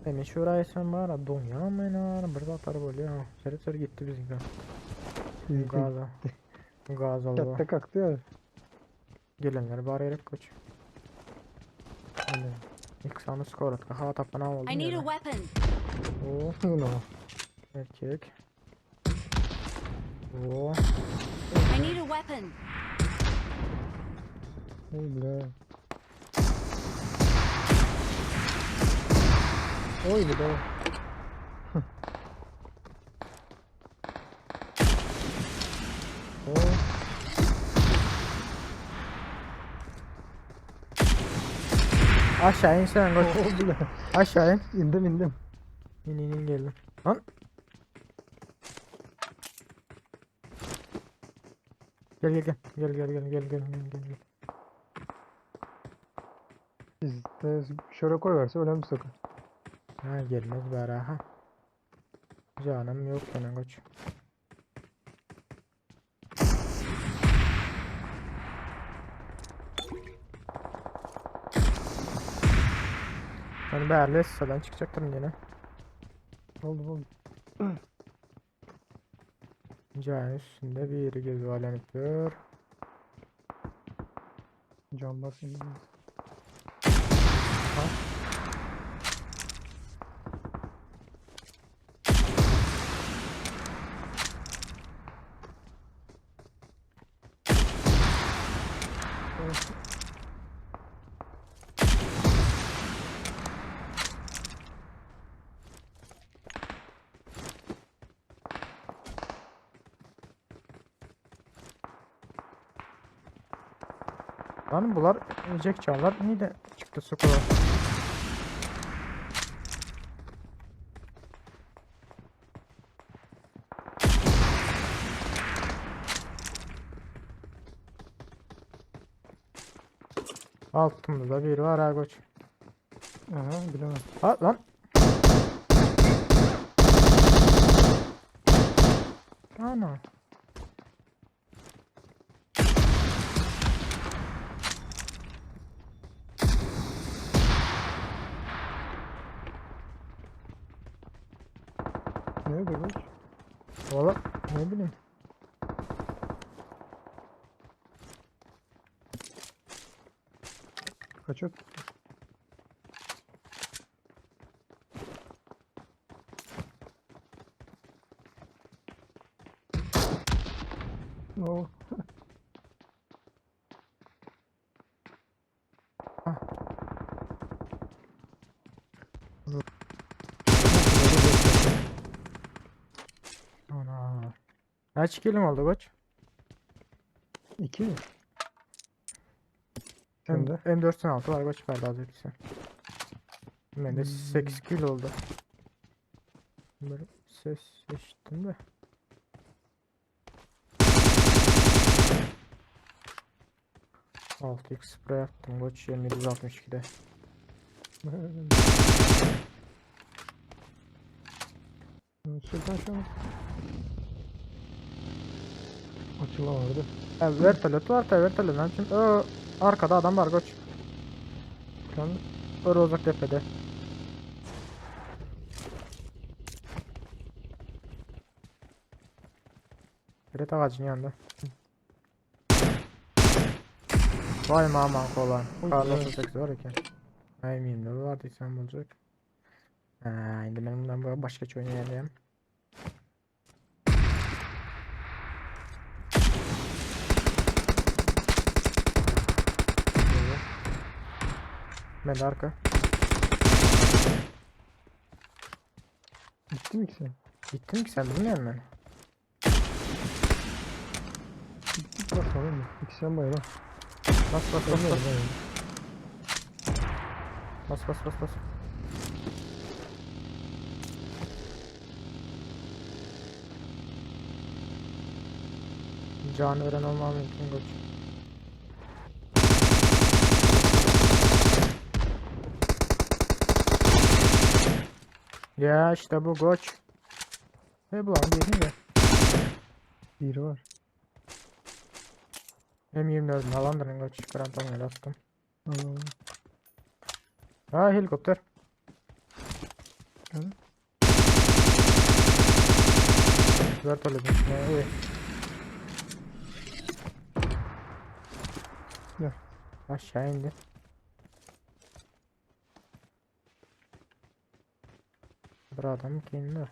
Seni şura etsen bar, doňýan men ar, bir zatlar bolýar. Seret seret gitdi biziňki. Gaza. Gaz aldy. Ýatda kakdy ya. Gelenler bar gerek koç. İlk sany skorotka ha tapan aldım. I need a weapon. Oo, No. erkek. Oo. I need a weapon. Oy bile. Oy bile. Oo. Aşağı in sen koç. Oh bile. Aşağı in. İndim indim. İn in in geldim. Lan. Gel gel gel. Gel gel gel gel gel gel gel. gel. Biz de şöyle koyverse ölen bir sakın. Ha gelmez bari ha. Canım yok benim koç. Ben berle sadan çıkacaktım yine. Oldu oldu. Canın üstünde bir yeri gözü alenip dur. Can basayım. Ha. Lan bular yiyecek çağlar niye de çıktı skora. Altımda da bir var ha koç. Aha bilemem. Ha lan. Ana. Nerede koç? Valla ne bileyim. Kaçak. Oh. Ana. Kaç kilim oldu koç? İki mi? M Sen de. M4'ten var koç verdi az ötesi. Ben de 8 kill oldu. Böyle ses işittim de. Altı x spray attım koç 2762'de. Şuradan şu an. Açılan vardı. Ha, vertolet var da vertolet lan şimdi Ö, arkada adam var koç. Lan Rozok tepede. Evet ağacın yanında. Vay maman kolan. Oy, Karlı evet. 38 var iken. Ay miyim vardı sen bulacak. Ha, indi ben bundan böyle başka hiç oynayamıyorum. Ben de arka. gitti mi ki sen? Gittim ki sen bilmiyor musun? Gitti bak tamam mı? İki sen bayıla. Bas bas bas Ölmedi bas. lan. Bas bas bas bas. Can öğren olmam mümkün koç. Ya işte bu koç. Ne bu lan değil mi? Biri var. M24'ün alandırın koç. Grantamı attım. Allah Allah. Ha helikopter. Gel. Vertolyodun içine. İyi. Gel. Aşağı indi. Bir adam indi.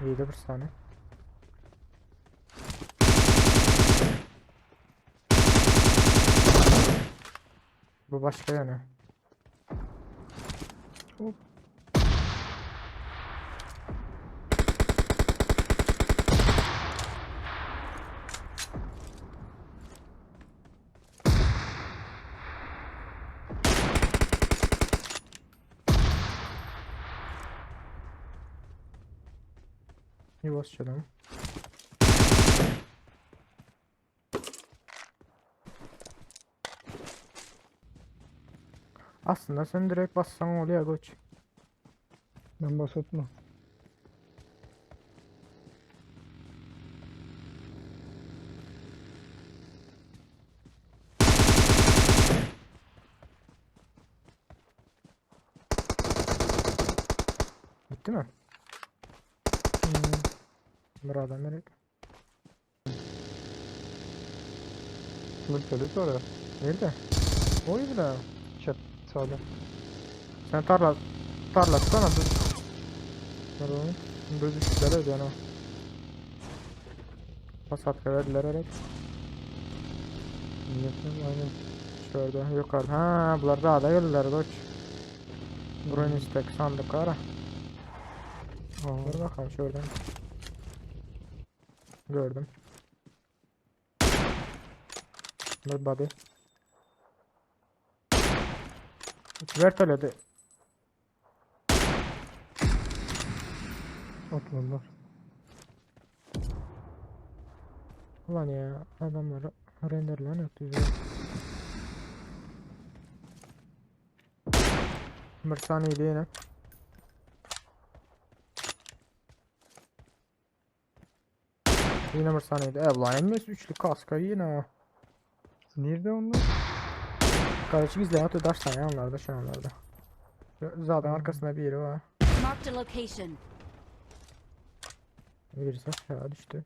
İyiydi bir saniye. Bu başka yöne. Hop. İyi basıyordum. Aslında sen direkt bassan oluyor koç. Ben basatma. Bitti mi? Hmm. Bir adam direkt. Vertolyot var ya. Nerede? Oy bile. Çat sağda. Sen tarla tarla tutsana dur. Dur oğlum. Dur düştüler öyle yani. Pas verdiler evet. Yapıyorum aynen. Şurada yukarıda. Ha bunlar daha da geldiler koç. Buranın istek sandık ara. Aa, Dur bakalım şuradan. Gördüm. Bir body. Vertoledi. atladılar. Ulan ya adamları renderlen yok düzgün. Bir saniyeydi yine. Yine bir saniyeydi. Evlan emmes üçlü kaska yine. Nerede onlar? Kardeşim izleyen atıyor daştan ya onlarda şu anlarda. Zaten arkasında biri var. Marked a location. Birisi aşağı düştü.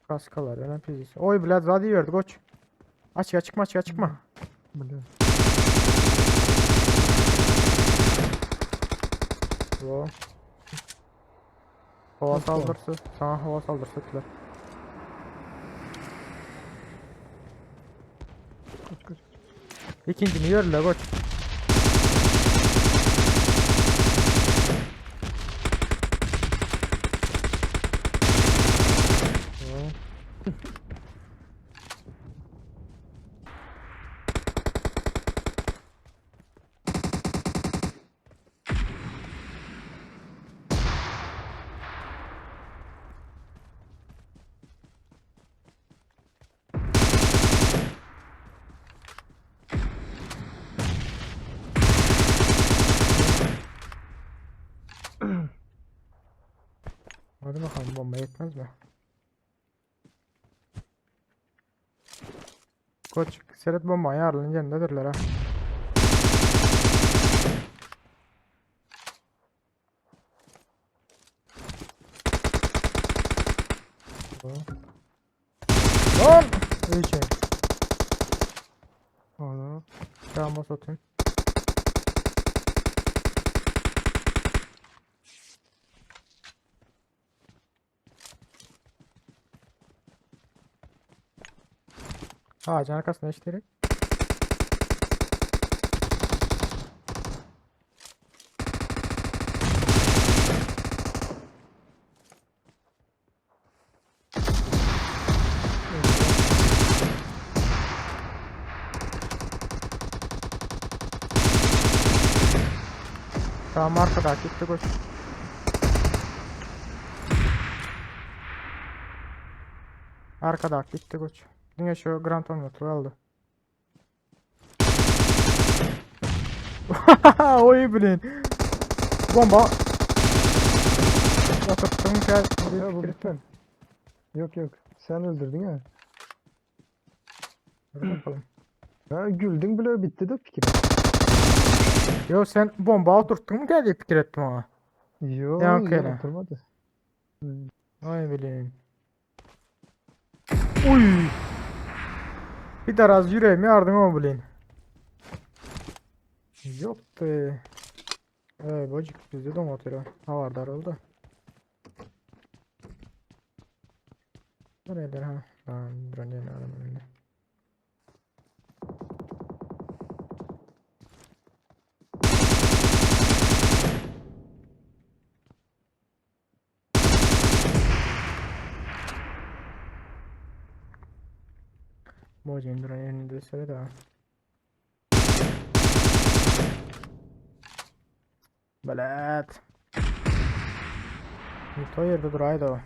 Kaskalar önemli pizisi. Oy Vlad zadi verdi koç. Aç ya çıkma aç ya çıkma. Böyle. Yo. Hava Nasıl? saldırısı. Sana hava saldırısı ettiler. Kaç kaç kaç. İkincini yürüle koç. Yo. Hadi bakalım bomba yetmez mi? Koç seret bomba ayarlanınca nedirler ha? Lan! İyi şey. Aa, Şu bas atayım. Ağacın arkasına işte Tamam arkada gitti koş. Arkada gitti koç. Dünya şu Grand Hornet aldı. Oy blin. Bomba. Yatırttım. Öldürdün ki Ya bu bitmedi. Yok yok. Sen öldürdün ya. Dur bakalım. Ha güldün bile bitti de fikir. Yo sen bomba oturttun mu geldi fikir ettim ama. Yo Ya, yok okey. oturmadı. Ay bileyim. Uy. Bir daraz yüreğimi yardım ama bileyim. Yoktu. Bacık bizde de motoru. Havardar oldu. Neredeler ha? Lan drone adam önünde. Bocayım drone önünde söyle de. Belet. To yerde duraydı o.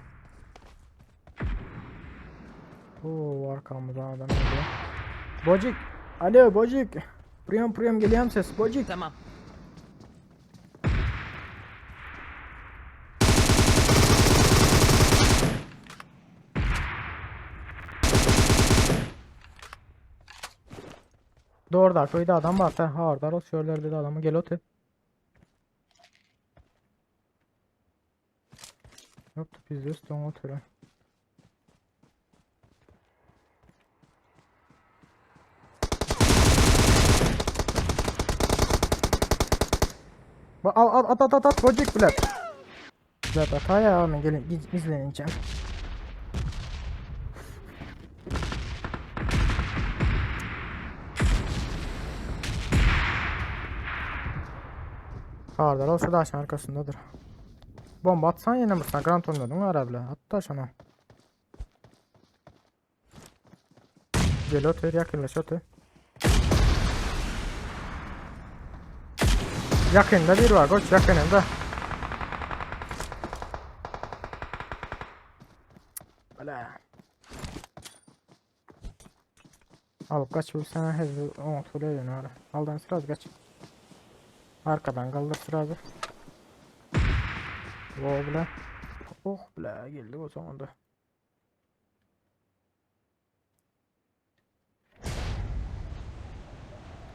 Oo arkamızdan adam geliyor. Bocik. Alo Bocik. Priyam priyam geliyorum ses Bocik. Tamam. Doğru da köyde adam var. Ha orada o şöylerde de adamı gel otur. Yoktu biz de üstüne oturuyor. Ba al al at at at at bocik bile. Bilet at ya ben gelin izleneceğim. Sardar olsa da aşağı arkasındadır. Bomba atsan yine vursan grant oynadın ara bile. At da şuna. Gel otur yakınlaş otur. Yakında bir var koç yakınında. Bala. Alıp kaç bulsana hezbi on oturuyor yani ara. Aldan sıraz kaç. Arkadan kaldır sırazı. Vo bile. Oh bile geldi o zaman da.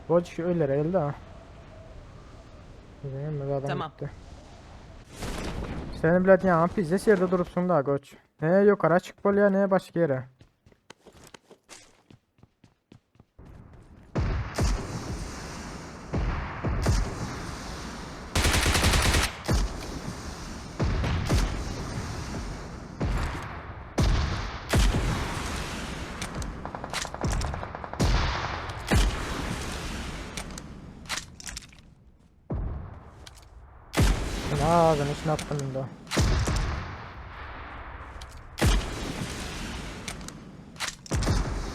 Boç öyle elde ha. Benim adam Tamam. gitti. Seni bilet ya pizza yerde durupsun da koç. Ne yukarı çık ya ne başka yere. Ben ağzını içine attım bunda.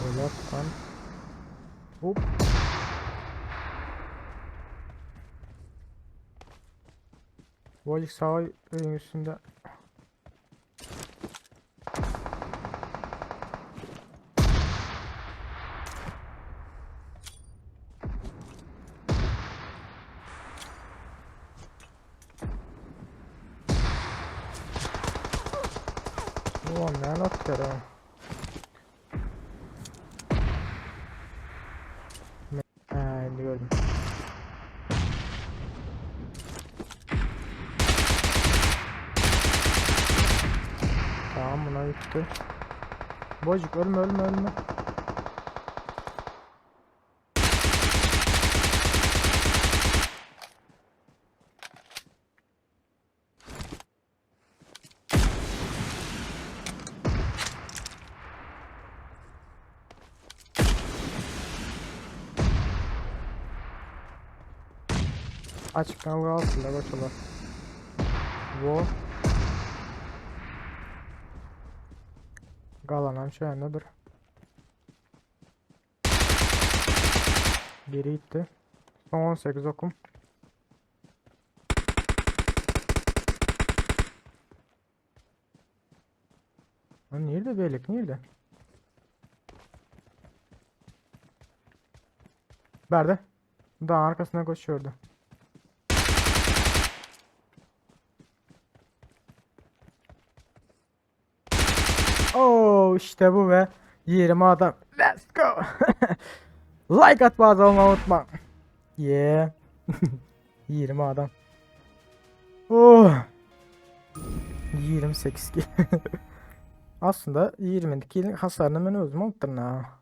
Böyle attan. Hop. Volik sağ öyün üstünde. Ulan ne atıyor ha? Ha, şimdi gördüm. Tamam buna gitti. Bocuk ölme ölme ölme. Açık kavga altında koçular. Vo. Galanam şu dur. Biri gitti. Son 18 okum. Lan nerede beylik nerede? Nerede? Dağın arkasına koşuyordu. Oh, işte bu be. 20 adam. Let's go. Like atmayı da unutma. Yeah. 20 adam. Oh. 28 kill. Aslında 20 kill hasarını ben özüm alıptım ha.